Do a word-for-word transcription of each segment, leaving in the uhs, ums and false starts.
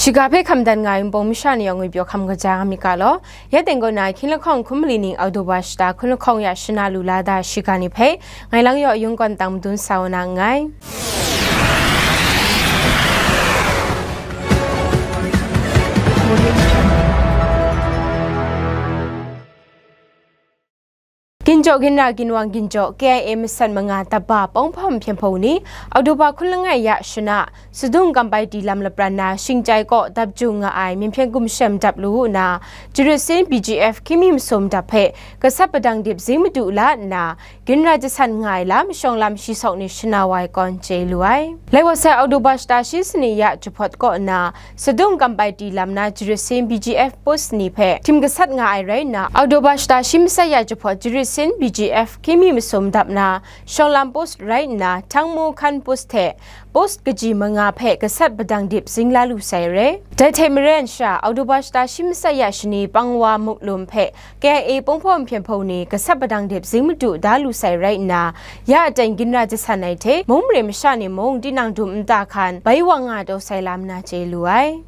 Shiga hpe hkam dan nga ai Wunpawng masha ni yawng ngwi pyaw hkam kaja nga myit ga law. Ya teng kaw na, hkying lahkawng hkum mali ning Oktoba shata hkun lahkawng ya shana lu la da shiga ni hpe, ngai lang yaw yung kawn tang madun sa wa na nngai. Ginjaw ginra ginwang ginjaw K I A masat manga daba Pawng Hpawm Hpyen Hpung ni Oktoba hkun langai ya shana, Sadung Kampai Ti lam lapran na shingchai kaw dap jung nga ai Myen Hpyen Gumshem dap lu nna, Jarit Sin B G F hkying mi masum dap hpe gasat padang dip zing madu la nna, ginra jasan nga ai lam shawng lam shi sawk ni shana wa ai kawn chye lu ai. Lai wa sai Oktoba shata shi sani ya jahpawt kaw nna, Sadung Kampai Ti lam na Jarit Sin B G F post ni hpe htim gasat nga ai rai nna, Oktoba shata shi masat ya jahpawt Jarit Sin B G F hkying mi masum dap na Shawng Lam post rai nna, Htang Mu Hkan post hte post kaji manga hpe gasat padang dip zing la lu sai re. Dai hte maren sha, Oktoba shata shi masat ya shani Pangwa Muklum hpe K I A Pawng Hpawm Hpyen Hpung ni gasat padang dip zing madu da lu sai rai nna, ya aten ginra jasan ai hte mung mare masha ni mung tinang dum nta hkan bai wa nga taw sai lam na chye lu ai.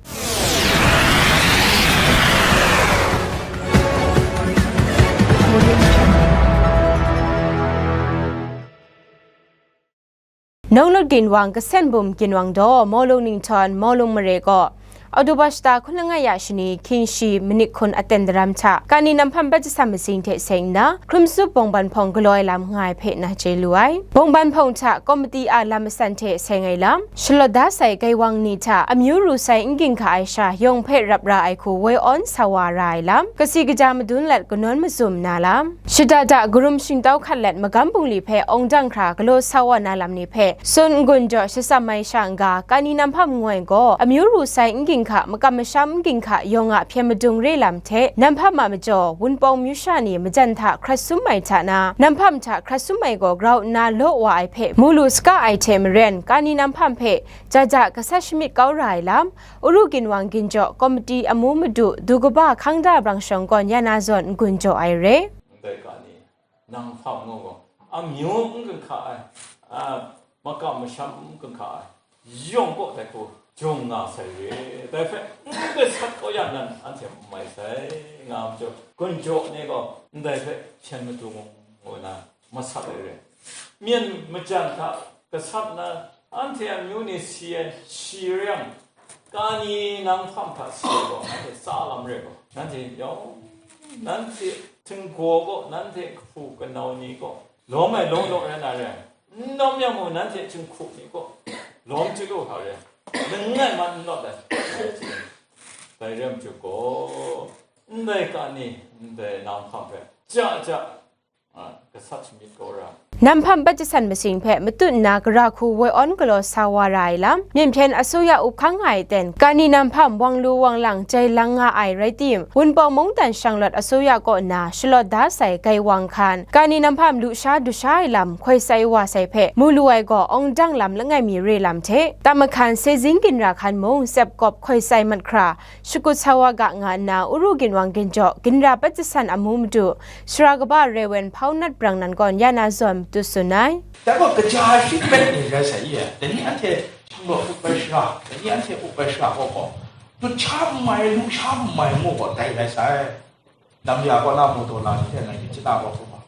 Nawng Lawt Ginwang Kasen Bum Ginwang Daw Mawlung Ninghtawng Mawlung Mare gaw, Oktoba shata hkun langai ya shani hkying shi manit hkun aten daram hta, Kani Nam Hpam Bat Jasan Masing hte seng nna, Hkrum Sup Bawngban Hpawng galaw ai lam nga ai hpe na chye lu ai. Bawngban Hpawng hta Komiti a lam masan hte seng ai lam, shalawt da sai gaiwang ni hta amyu ru sai n ginhka ai sha yawng hpe rap ra ai hku woi awn sa wa ra ai lam, kasi kaja madun let kanawn mazum na lam, shada da karum shingtau hkat let magam bungli hpe awng dang hkra galaw sa wa na lam ni hpe tsun n-gun jaw shatsam ai sha n-ga, Kani Nam Hpam ngu ai gaw amyu ru sai n ginhka, makam masham n ginhka yawng a hpyen madung re lam hte, Nam Hpam a majaw Wunpawng myu sha ni majan hta hkrat sum ai hta na, Nam Hpam hta hkrat sum ai gaw grau nna law wa ai hpe mu lu saga ai hte maren, Kani Nam Hpam hpe ja ja gasat shamyit kau ra ai lam, Uru Ginwang Ginjaw Komiti amu madu du kaba Hkangda Brang Shawng gawn ya na zawn n-gun jaw ai re. Ndai Kani Nam Hpam ngu gaw, amyu n ginhka ai, a, makam masham n ginhka ai, yawng kaw dai hku jung nga sai re. Dai hpe n gasat kau ya nan anhte n mai sai, nga majaw, gun jaw ni gaw ndai hpe hpyen madu ngu ngu nna masat ai re. Myen majan hta gasat na anhte amyu ni si ai shi re yang, Kani Nam Hpam hta si ai gaw, anhte tsa lam re gaw, nanhte yawng, nanhte htinggaw gaw, nanhte kahpu kanau ni gaw, lawm ai lawm law rai na re ai. N lawm yang mung, nanhte jinghku ni gaw, lawm chyalu hkra re ai. Langai man n lawt ai. Dai rai majaw gaw, ndai Kani, ndai Nam Hpam hpe, ja ja, a, gasat shamyit kau ra. Nam Hpam Bat Jasan Masing hpe matut nna gara hku woi awn galaw sa wa ra ai lam, Myen Hpyen Asuya up hkang nga ai ten, Kani Nam Hpam wang lu wang lang jai lang nga ai rai tim, Wunpawng mungdan shanglawt asuya kaw nna shalawt da sai gaiwang hkan, Kani Nam Hpam lusha dusha ai lam hkoi sai wa sai hpe mu lu ai gaw, awng dang lam langai mi re lam hte, tam mahkan sezin ginra hkan mung tsep kawp hkoi sai mat hkra, shakut sa wa ga nga nna, Uru Ginwang Ginjaw, Ginra Bat Jasan amu madu, Sara kaba Rewen Hpau Nat Brang nan gawn ya na zawn matut tsun ai. Dai gaw kaja shi pet ni rai sai i? Dai ni anhte shanglawt up ai shara, dai ni anhte up ai shara gaw gaw, dut sha n mai, lu sha n mai ngu gaw dai rai sai. Lam ya kaw na mu taw na ni hte ngai myit chye na gaw hkrum ma.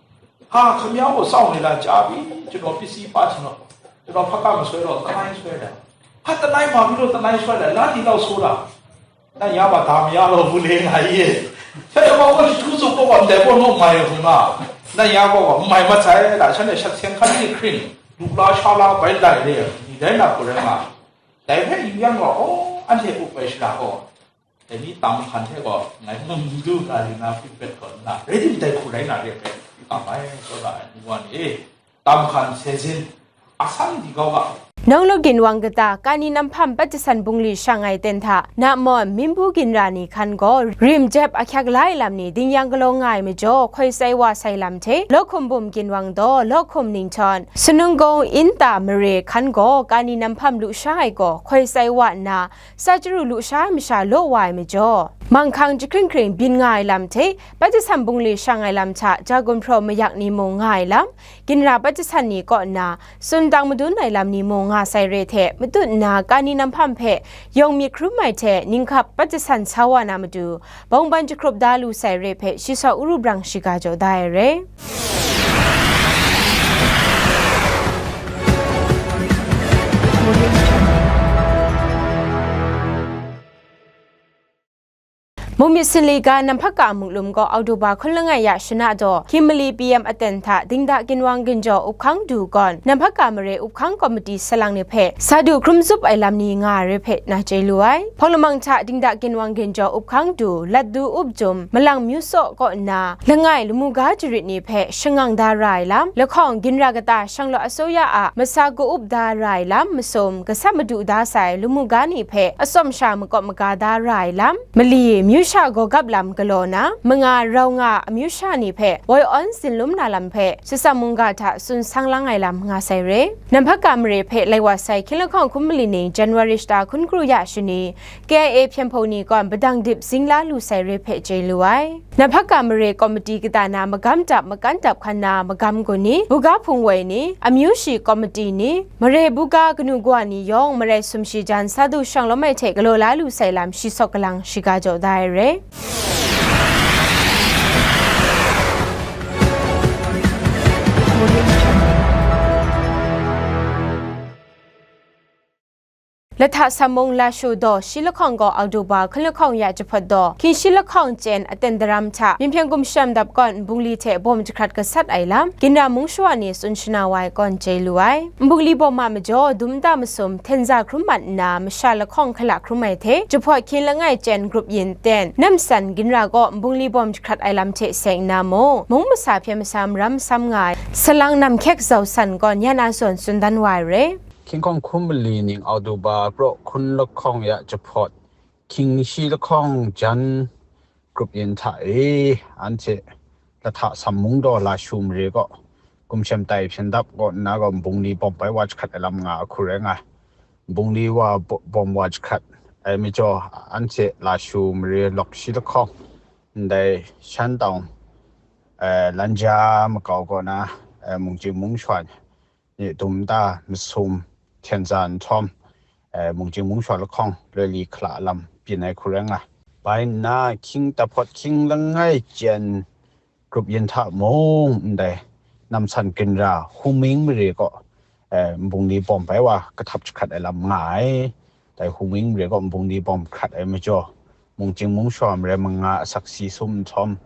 Ha, ခင်ဗျားကို စောင့်နေတာ ကြာပြီ။ ကျွန်တော် ပစ္စည်းပါချင်လို့။ ကျွန်တော် ဖက်က မဆွဲတော့ တနိုင်းဆွဲတယ်။ ဟာ တနိုင်း ဘာဖြစ်လို့ တနိုင်းဆွဲလဲ။ လမ်းတည်ဆောက် ဆိုတာ။ နတ်ယွင်းမှာ ဒါမရတော့ဘူးလေ ငါကြီးရေ။ ဆရာတော် ဘာလို့ သူ့စုပ်ပေါ်မှာ လဲပေါ့နော် မိုင်ကို မင်းမ။ နတ်ယွင်းပေါ်မှာ မိုင်မဆိုင်တာ။ ဆရာနဲ့ ရှက်ဆင်ခန်းကြီး ခရစ်။ လူလား ရှားလား ဘယ်လိုက်လဲ။ ဒီတိုင်းမှာ ကိုယ်ထဲမှာ။ ဒါပေမဲ့ ယူရမ်းတော့ အော် အဲ့ဒီ ဥပ္ပယ် ဟော။ တနည်း တာမခန်ထဲက ငါမုံလူလာရင် ငါ feedback ကော နား ready မတိုင် ခုတိုင်း နား ရပဲ တာမိုင် ဆိုတာ အနူဝါနေ တာမခန် ဆယ်ဆင်း အဆန်း ဒီကော က Nawng Lawt Ginwang kata, Kani Nam Hpam Bat Jasan Bungli shang ai ten hta, Namawn, Minbu ginra ni hkan gaw, rim jep ahkyak la ai lam ni dingyang galaw nga ai majaw, hkoi sai wa sai lam hte, Lawhkum Bum Ginwang daw, Lawhkum Ninghtawng, Sanung Gawng Inta Mare hkan gaw, Kani Nam Hpam lu sha ai gaw, hkoi sai wa nna, Sa chyaru lu sha ai masha law wa ai majaw, manghkang jahkring hkring byin nga ai lam hte, Bat Jasan Bungli shang ai lam hta, ja gumhpraw mayak ni mung nga ai lam, ginra Bat Jasan ni kaw nna, tsun tang madun ai lam ni mung nga sai re hte matut nna, kani namhpam hpe yawng myit hkrum ai hte ninghkap pat jasan sa wa na matu, bawngban jahkrup da lu sai re hpe shi saw uru brang shiga jaw da ai re. Mungmyit Sinli ga Namhpaka Muklum gaw Oktoba hkun langai ya shana daw, hkying mali P M aten hta Dingda Ginwang Ginjaw Up Hkang Du gawn, Namhpaka Mare Up Hkang Komiti salang ni hpe sa du hkrum zup ai lam ni nga ai re hpe na chye lu ai. Hpawng lamang hta Dingda Ginwang Ginjaw Up Hkang Du, Latdu Up Jum, Malang Myu Saw kaw nna, langai lamu ga jarit ni hpe shangang da ra ai lam, lahkawng ginra kata Shanglawt Asoya a masa ka-up da ra ai lam masum, gasat madu da sai lamu ga ni hpe atsawm sha makawp maga da ra ai lam, mali, amyu sha gawgap lam galaw na, manga rau nga amyu sha ni hpe woi awn zinlum na lam hpe, Shatsam mungga hta tsun sang lang ai lam nga sai re. Namhpaka Mare hpe lai wa sai hkying lahkawng hkum mali ning January shata hkun kru ya shani, K I A hpyen hpawng ni gawn padang dip zing la lu sai re hpe chye lu ai. Namhpaka Mare Komiti kata na magam dap makan dap hkan na magam gun ni, buga hpung woi ni, amyu shi komiti ni, Mare buga kanu kawa ni yawng marai sumshi jan sa du shanglawm ai hte galaw la lu sai lam shi sawk galang shiga jaw da ai re. Lahta Sammung Lashu daw shi lahkawng gaw Oktoba hkun lahkawng ya jahpawt daw, hkying shi lahkawng chyen aten daram hta, Myinhpyen Gumshem Dap kawn nbungli hte bawm jahkrat gasat ai lam, ginra mung shawa ni tsun shana wa ai kawn chye lu ai. Nbungli bawm a majaw, dum nta masum, hten za hkrum mat nna, masha lahkawng hkala hkrum ai hte, jahpawt hkying langai chyen grup yin ten, namsan ginra gaw nbungli bawm jahkrat ai lam hte seng nna mung, mung masa hpyen masa maram masam nga ai, salang nam hkyek zau san gawn ya na zawn tsun dan wa ai re. Hkying hkawng hkum mali ning Oktoba praw hkun lahkawng ya jahpawt, hkying shi lahkawng jan grup yin hta e, anhte Lahta Sammung daw Lashu mare gaw, Gumshem tai hpyen dap kaw nna gaw, nbungli bawm bai wa jahkrat ai lam nga a hku rai nga. Nbungli wa bo-, bawm wa jahkrat ai majaw, anhte Lashu mare lawk shi lahkawng, ndai Shan tawng, eh, Lanja makau kaw na, eh, mungchying mungshaw ni dum nta masum hten za nhtawm, eh, mungchying mungshaw lahkawng loi li hkala lam byin ai hku rai nga. Bai nna, hkying jahpawt hkying langai chyen grup yin hta mung ndai namsan ginra Hungming mare gaw, eh, nbungli bawm bai wa kahtap jahkrat ai lam nga ai. Dai Hungming mare gaw nbungli bawm hkrat ai majaw, mungchying mungshaw mare manga asak si sum nhtawm,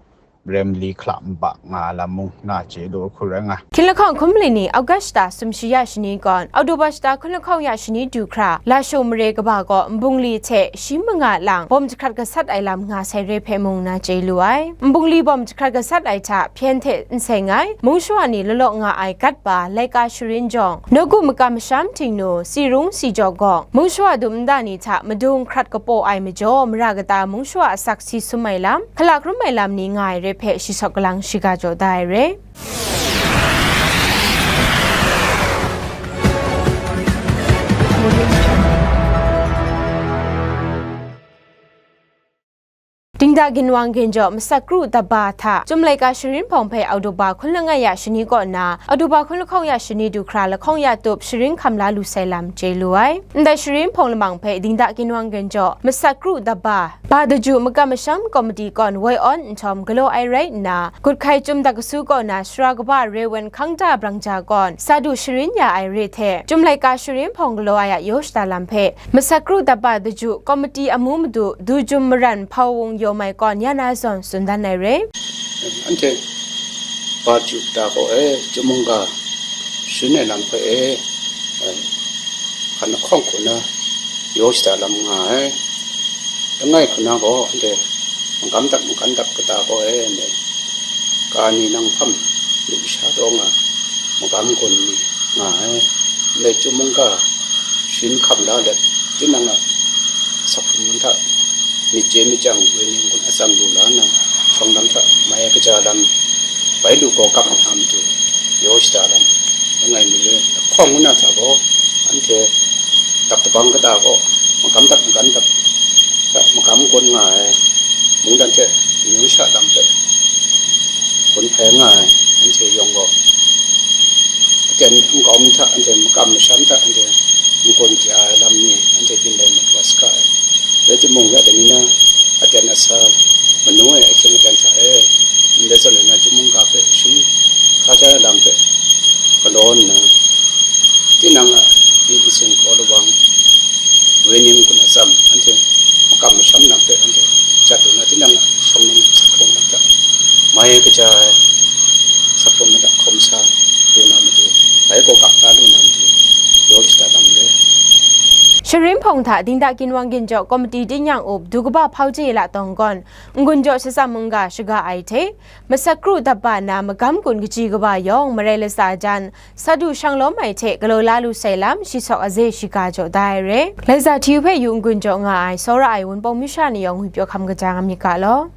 mare mali hkala nba nga lam mung na chye lu hku rai nga. Hkying lahkawng hkum mali ni August shata sumshi ya shani kawn, Oktoba shata hkun lahkawng ya shani du hkra, Lashu mare kaba gaw nbungli hte shi manga lang bawm jahkrat gasat ai lam nga sai re hpe mung na chye lu ai. Nbungli bawm jahkrat gasat ai hta hpyen hte n seng ai, mung shawa ni lawlaw nga ai gat pa, laika sharin jawng, nawku makam masham htingnu, si rung si jaw gawng, mung shawa dum nta ni hta madung hkrat kapaw ai majaw, mara kata mung shawa asak si sum ai lam, hkala hkrum ai lam ni nga ai re hpe shi sawk galang shiga jaw da ai re. Dingda Ginwang Ginjaw Masak Kru Daba hta, Chyum Laika Sharin Hpawng hpe Oktoba hkun langai ya shani kaw nna, Oktoba hkun lahkawng ya shani du hkra lahkawng ya tup sharin hkam la lu sai lam chye lu ai. Ndai sharin hpawng lamang hpe Dingda Ginwang Ginjaw Masak Kru Daba, Ba Daju Makam Masham Komiti kawn woi awn nhtawm galaw ai rai nna, Gut hkai Chyum Dakasu kaw na sara kaba Rev. Hkangda Brangja gawn sa du sharin ya ai re hte, Chyum Laika Sharin Hpawng galaw ai a yaw shada lam hpe, Masak Kru Daba Daju Komiti amu madu Dujum Maran Hpawung Yawmai kawn ya na zawn tsun dan ai re. Anhte Ba Daju ta gaw e, Chyum mungga sharin ai lam hpe e, hkan lahkawng hku na yaw shada lam nga ai. Langai hku na gaw anhte magam dap makan dap kata gaw e, ndai kani nanghpam lusha taw nga magam gun ni nga ai. Ndai Chyum mungga sharin hkam la let, tinang a asak hkrung hta myit chye myit chyang wenyi n-gun atsam lu la nna, shawng lam hta mai ai kaja lam bai lu gaw gap nhta matu yaw shada lam langai mi re. Lahkawng ngu na hta gaw, anhte dap dabang kata gaw, magam dap makan dap hta magam gun nga ai, mungdan hte amyu sha lam hpe gun hpai nga ai, anhte yawng gaw, aten nkau mi hta, anhte makam masham hta, anhte n-gun kya ai lam ni anhte byin lai mat wa saga ai. Rai timung, ya dai ni na aten asa manu ai ahkying aten hta e, ndai zawn e na chyum mungga hpe shing hka ja ai lam hpe galaw nna, tinang a myit masin kraw lawang, wenyi n-gun atsam, anhte makam masham na hpe anhte jat lu na, tinang a shawng num sakhawng na hta mai kaja ai sakhawng na hta hkawm sa lu na matu, bai kaw kap la lu na matu, yawng shada lam re. Sharin hpawng hta Dingda Ginwang Ginjaw Komiti Tingnyang Up Du Kaba Hpau Je La Tawng gawn n-gun jaw shatsam mungga shaga ai hte, masak kru dap ba na magam gun kaji kaba yawng marai latsa jan, sa du shang lawm ai hte galaw la lu sai lam shi sawk aze shiga jaw da ai re. Laiza hti hpe yu n-gun jaw nga ai, tsawra ai Wunpawng masha ni yawng ngwi pyaw hkam kaja nga myit ga law.